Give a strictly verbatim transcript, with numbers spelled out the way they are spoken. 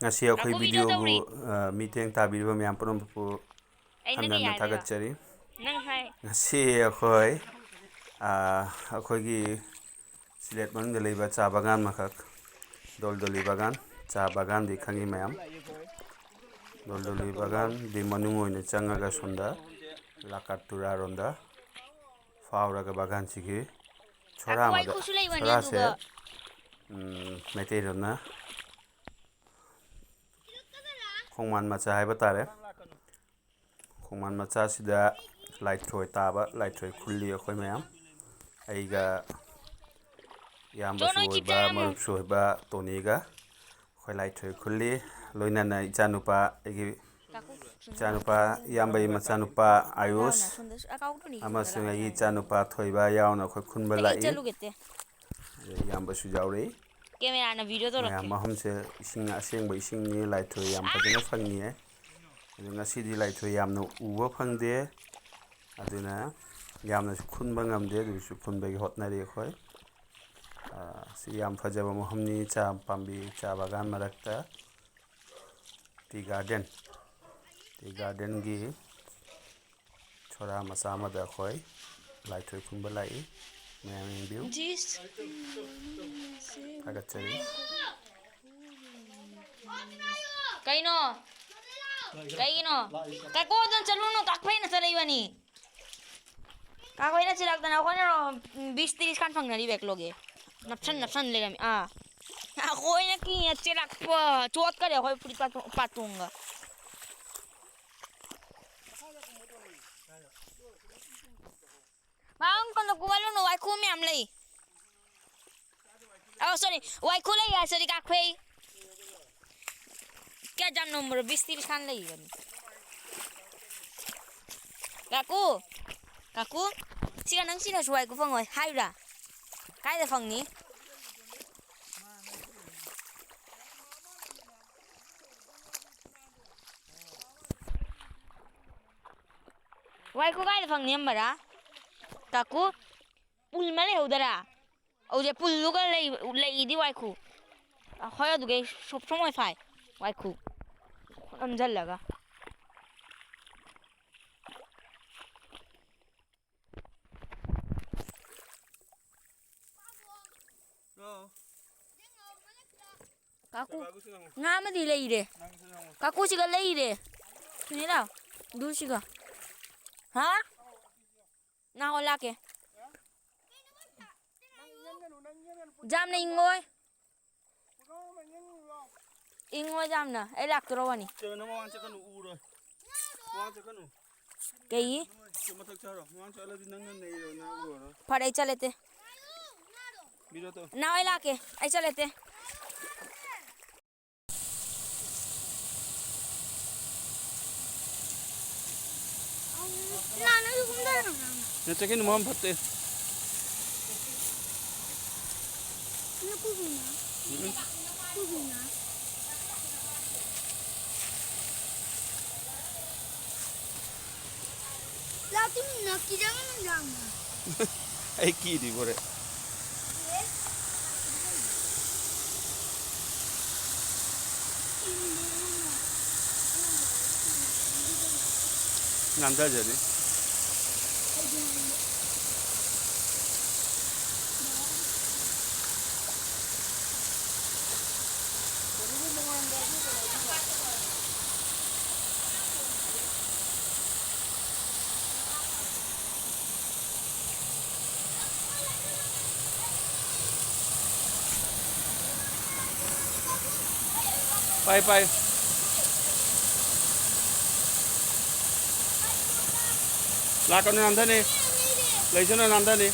ꯉꯁꯤ ꯑꯩꯈꯣꯏ ꯉꯥꯏꯈꯣ, video ꯚꯤꯗꯤꯑꯣꯕꯨ ꯇꯧꯔꯤ꯫ ꯑ, ꯃꯤꯠꯌꯦꯡ ꯇꯥꯕꯤꯔꯤꯕ ꯃꯌꯥꯝ ꯄꯨꯝꯅꯃꯛꯄꯨ ꯑꯩꯅ ꯍꯟꯅ ꯍꯟꯅ ꯀꯌꯥ ꯍꯥꯏꯗꯣꯏꯕ? ꯊꯥꯒꯠꯆꯔꯤ꯫ ꯅꯪ ꯍꯥꯏ꯫ ꯉꯁꯤ ꯑꯩꯈꯣꯏ, ꯑ, ꯑꯩꯈꯣꯏꯒꯤ ꯁꯤꯂꯦꯠ ꯃꯅꯨꯡꯗ ꯂꯩꯕ ꯆꯥ ꯕꯒꯥꯟ ꯑꯃꯈꯛ, ꯗꯣꯜꯗꯣꯂꯤ ꯕꯒꯥꯟ, ꯆꯥ ꯕꯒꯥꯟꯗꯤ ꯈꯪꯉꯤ ꯃꯌꯥꯝ꯫ ꯗꯣꯜꯗꯣꯂꯤ ꯕꯒꯥꯟꯗꯤ ꯃꯅꯨꯡ ꯑꯣꯏꯅ ꯆꯪꯉꯒ ꯁꯣꯝꯗ ꯂꯥꯀꯥꯇꯨꯔꯥꯔꯣꯝꯗ ꯐꯥꯎꯔꯒ ꯕꯒꯥꯟꯁꯤꯒꯤ ꯁꯣꯔꯥ ꯑꯩꯈꯣꯏ ꯑꯃꯗ, ꯈꯨꯠꯁꯨ ꯂꯩꯕꯅꯦ ꯁꯣꯔꯥꯁꯦ, ꯑꯗꯨꯒ ꯎꯝ, ꯃꯩꯇꯩꯂꯣꯟꯅ ꯈꯣꯡꯕꯥꯟ ꯃꯆꯥ ꯍꯥꯏꯕ ꯇꯥꯔꯦ꯫ ꯈꯣꯡꯕꯥꯟ ꯃꯆꯥꯁꯤꯗ ꯂꯥꯏꯊ꯭ꯔꯣꯏ ꯇꯥꯕ, ꯂꯥꯏꯊ꯭ꯔꯣꯏ ꯈꯨꯜꯂꯤ ꯑꯩꯈꯣꯏ ꯃꯌꯥꯝ꯫ ꯑꯩꯒ ꯏꯌꯥꯝꯕꯁꯨ ꯆꯣ, ꯅꯣꯏ ꯆꯤꯞ ꯑꯣꯏꯕ, ꯆꯥꯔꯝꯃꯣ꯫ ꯃꯔꯨꯞꯁꯨ ꯑꯣꯏꯕ ꯇꯣꯅꯤꯒ ꯑꯩꯈꯣꯏ ꯂꯥꯏꯊ꯭ꯔꯣꯏ ꯈꯨꯜꯂꯤ꯫ ꯂꯣꯏꯅꯅ ꯏꯆꯥꯅꯨꯄꯥ, ꯑꯩꯒꯤ ꯀꯥꯀꯨ, ꯁꯨꯝ ꯏꯆꯥꯅꯨꯄꯥ, ꯏꯌꯥꯝꯕꯒꯤ ꯃꯆꯥꯅꯨꯄꯥ ꯑꯥꯌꯨꯁ ꯂꯥꯎꯅ, ꯁꯣꯝꯗꯁꯨ, ꯑ, ꯀꯥꯀꯨ ꯇꯣꯅꯤ, ꯁꯣꯝꯗ ꯑꯃꯁꯨꯡ ꯂꯥꯎꯅ ꯑꯩꯒꯤ ꯁꯥꯟꯅꯔꯣ꯫ ꯏꯆꯥꯅꯨꯄꯥ ꯊꯣꯏꯕ ꯌꯥꯎꯅ ꯑꯩꯈꯣꯏ ꯈꯨꯟꯕ ꯑꯩ ꯂꯥꯛꯏ꯫ ꯆꯠꯂꯨꯒꯦ ꯇꯦ꯫ ꯑꯗꯩ ꯏꯌꯥꯝꯕꯁꯨ ꯌꯥꯎꯔꯤ꯫ ꯀꯦꯃꯦꯔꯥꯅ ꯚꯤꯗꯤꯑꯣ ꯇꯧꯔꯛꯀꯦ꯫ ꯃꯌꯥꯝ ꯑꯍꯨꯝꯁꯦ ꯏꯁꯤꯡ ꯑꯁꯦꯡꯕ ꯏꯁꯤꯡꯅꯤ, ꯂꯥꯏꯊ꯭ꯔꯣꯏ ꯌꯥꯝ ꯐꯖꯅ ꯐꯪꯉꯤꯌꯦ꯫ ꯑꯗꯨ ꯉꯁꯤꯗꯤ ꯂꯥꯏꯊ꯭ꯔꯣꯏ ꯌꯥꯝꯅ ꯎꯕ ꯐꯪꯗꯦ, ꯑꯗꯨꯅ ꯌꯥꯝꯅꯁꯨ ꯈꯨꯟꯕ ꯉꯝꯗꯦ, ꯑꯗꯨꯁꯨ ꯈꯨꯟꯕꯒꯤ ꯍꯣꯠꯅꯔꯤ ꯑꯩꯈꯣꯏ꯫ ꯑ, ꯁꯤ ꯌꯥꯝ ꯐꯖꯕ ꯃꯐꯝꯅꯤ, ꯆꯥ ꯄꯥꯝꯕꯤ, ꯆꯥ ꯕꯒꯥꯟ ꯃꯔꯛꯇ ꯇꯤ ꯒꯥꯔꯗꯦꯟ, ꯇꯤ ꯒꯥꯔꯗꯦꯟꯒꯤ ꯁꯣꯔꯥ ꯃꯆꯥ ꯑꯃꯗ ꯑꯩꯈꯣꯏ ꯂꯥꯏꯊ꯭ꯔꯣꯏ ꯈꯨꯟꯕ ꯂꯥꯛꯏ꯫ ꯃꯌꯥꯝ ꯌꯦꯡꯕꯤꯌꯨ꯫ ꯊꯥꯒꯠꯆꯔꯤ꯫ ꯀꯩꯅꯣ? ꯀꯩꯒꯤꯅꯣ? ꯀꯥꯀꯣ, ꯑꯗꯨꯝ ꯆꯠꯂꯨꯅꯨ, ꯀꯥꯛꯐꯩꯅ ꯆꯠꯂꯛꯏꯕꯅꯤ꯫ ꯀꯥꯛꯐꯩꯅ ꯆꯤꯜꯂꯛꯇꯅ ꯑꯩꯈꯣꯏꯅ ꯔꯣ-, ꯕꯤꯁ ꯇꯤꯔꯤꯁ ꯈꯥꯟ ꯐꯪꯅꯔꯤ ꯕꯦꯛꯂꯣꯒꯤ꯫ ꯅꯞꯁꯟ, ꯅꯞꯁꯟ ꯂꯩꯔꯝꯃꯤ꯫ ꯑꯥ꯫ ꯑꯩꯈꯣꯏꯅ ꯀꯤꯅ ꯆꯦꯜꯂꯛꯄ, ꯆꯣꯠꯀꯔꯦ ꯑꯩꯈꯣꯏ ꯐꯨꯔꯤꯠ ꯄꯥꯇꯣ-, ꯄꯥꯇꯣꯡꯒ꯫ ꯃꯥꯡ ꯀꯩꯅꯣ ꯀꯨꯍꯜꯂꯨꯅꯨ, ꯋꯥꯏꯈꯨ ꯃꯌꯥꯝ ꯂꯩ꯫ ꯑꯧ, sorry, ꯋꯥꯏꯈꯨ ꯂꯩ ꯍꯥꯏ, sorry, ꯀꯥꯛꯐꯩ꯫ ꯀꯌꯥ ꯖꯥꯝ ꯅꯣꯡꯃꯔꯣ ꯕꯤꯁ ꯇꯤꯔꯤꯁ ꯈꯥꯟ ꯂꯩꯕꯅꯤ꯫ ꯀꯥꯀꯨ, ꯀꯥꯀꯨ, ꯁꯤꯒ ꯅꯪ ꯁꯤꯅꯁꯨ ꯋꯥꯏꯈꯨ ꯐꯪꯉꯣꯏ, ꯍꯥꯏꯌꯨꯔꯥ? ꯀꯥꯏꯗ ꯐꯪꯅꯤ? ꯋꯥꯏꯈꯨ ꯀꯥꯏꯗ ꯐꯪꯅꯤ, ꯑꯝꯕꯔꯥ? ꯀꯥꯀꯨ, ꯄꯨꯜ ꯑꯃ ꯂꯩꯍꯧꯗꯔꯥ? ꯍꯧꯖꯤꯛ ꯄꯨꯜꯗꯨꯒ ꯂꯩ-, ꯂꯩꯗꯤ ꯋꯥꯏꯈꯨ꯫ ꯑ, ꯍꯣꯏ, ꯑꯗꯨꯒꯤ ꯁꯣꯞ ꯁꯣꯝ ꯋꯥꯏꯐꯥꯏ꯫ ꯋꯥꯏꯈꯨ ꯅꯝꯁꯤꯜꯂꯒ꯫ ꯀꯥꯀꯨ, ꯉꯥ ꯑꯃꯗꯤ ꯂꯩꯔꯦ꯫ ꯀꯥꯀꯨꯁꯤꯒ ꯂꯩꯔꯦ꯫ ꯁꯤꯅꯦ ꯂꯥꯎ꯫ ꯑꯗꯨꯁꯤꯒ꯫ ꯍꯥ? ꯅꯥꯎ ꯂꯥꯛꯀꯦ꯫ ꯌꯥꯝꯅ ꯏꯪꯉꯣꯏ꯫ ꯏꯪꯉꯣꯏ ꯌꯥꯝꯅ꯫ ꯑꯩ ꯂꯥꯛꯇꯣꯔꯕꯅꯤ꯫ ꯆꯦ, ꯅꯪ ꯃꯃꯥꯡ ꯆꯠꯀꯅꯨ, ꯎꯔꯣꯏ꯫ ꯃꯃꯥꯡ ꯆꯠꯀꯅꯨ꯫ ꯀꯩꯒꯤ? ꯆꯦ, ꯃꯊꯛ ꯆꯠꯂꯣ꯫ ꯃꯃꯥꯡ ꯆꯠꯂꯗꯤ ꯅꯪꯅ ꯅꯩꯔꯣꯏ, ꯅꯪ ꯎꯔꯔꯣꯏ꯫ ꯐꯔꯦ, ꯑꯩ ꯆꯠꯂꯦꯇꯦ꯫ ꯕꯤꯔꯣ ꯇꯧ꯫ ꯅꯥꯎ, ꯑꯩ ꯂꯥꯛꯀꯦ꯫ ꯑꯩ ꯆꯠꯂꯦꯇꯦ꯫ ꯅꯠꯇꯦ, ꯀꯩꯅꯣ ꯃꯐꯝ ꯐꯠꯇꯦ꯫ ꯎꯝ꯫ ꯑꯩ ꯀꯤꯔꯤꯕꯣꯔꯦ꯫ ꯅꯥꯟꯊꯖꯅꯤ꯫ ꯄꯥꯏ, ꯄꯥꯏ꯫ ꯂꯥꯛꯀꯅꯨ, ꯅꯥꯟꯊꯅꯤ꯫ ꯂꯩꯁꯅꯨ, ꯅꯥꯟꯊꯅꯤ꯫